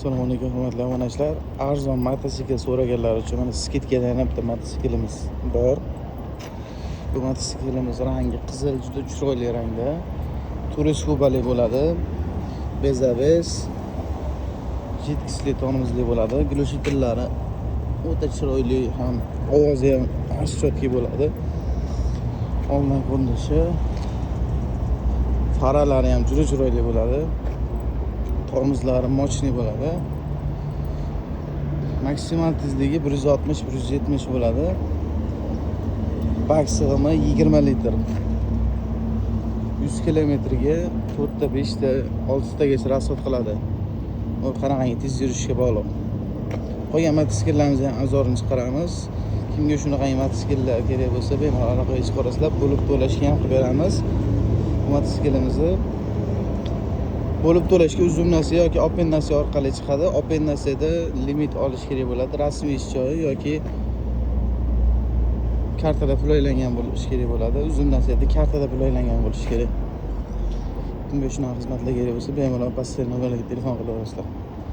Assalomu alaykum, hurmatli obunachilar. Arzon mototsikl so'raganlar uchun mana скидка da yana bitta mototsiklimiz bor. Bu mototsiklimiz rangi qizil, juda chiroyli rangda. Turist kubali bo'ladi. Без ABS. Жидкость li tormozli bo'ladi. Глушитель lari o'ta chiroyli ham, ovozi ham четкий bo'ladi. Oldin ko'rinishi, faralari ham juda chiroyli bo'ladi. Tormozlari мощный bo'ladi. Maksimal tezligi 160, 170 bo'ladi. Bak sig'imi 20 litr. 100 kilometrga 4 ta, 5 ta, 6 tagacha расход qiladi. U qanaqangi tez yurishga bog'liq. Qolgan mototsikllarimizni ham обзор ini chiqaramiz. Kimga shunaqangi mototsikllar kerak bo'lsa, bemalol aloqaga chiqarasizlar. Bo'lib to'lashga ham qilib beramiz. Bu mototsiklimizni bo'lib to'lashga Uzum Nasiya yoki Open Nasiya orqali chiqadi. Open Nasiyada limit olish kerak bo'ladi. Rasmiy ish joyi yoki kartada pul aylangan bo'lishi kerak bo'ladi. Uzum Nasiyada kartada pul aylangan bo'lishi kerak. Kimga shunaqa xizmatlar kerak bo'lsa, bemalol pastdagi nomerlarga telefon qilaverasizlar.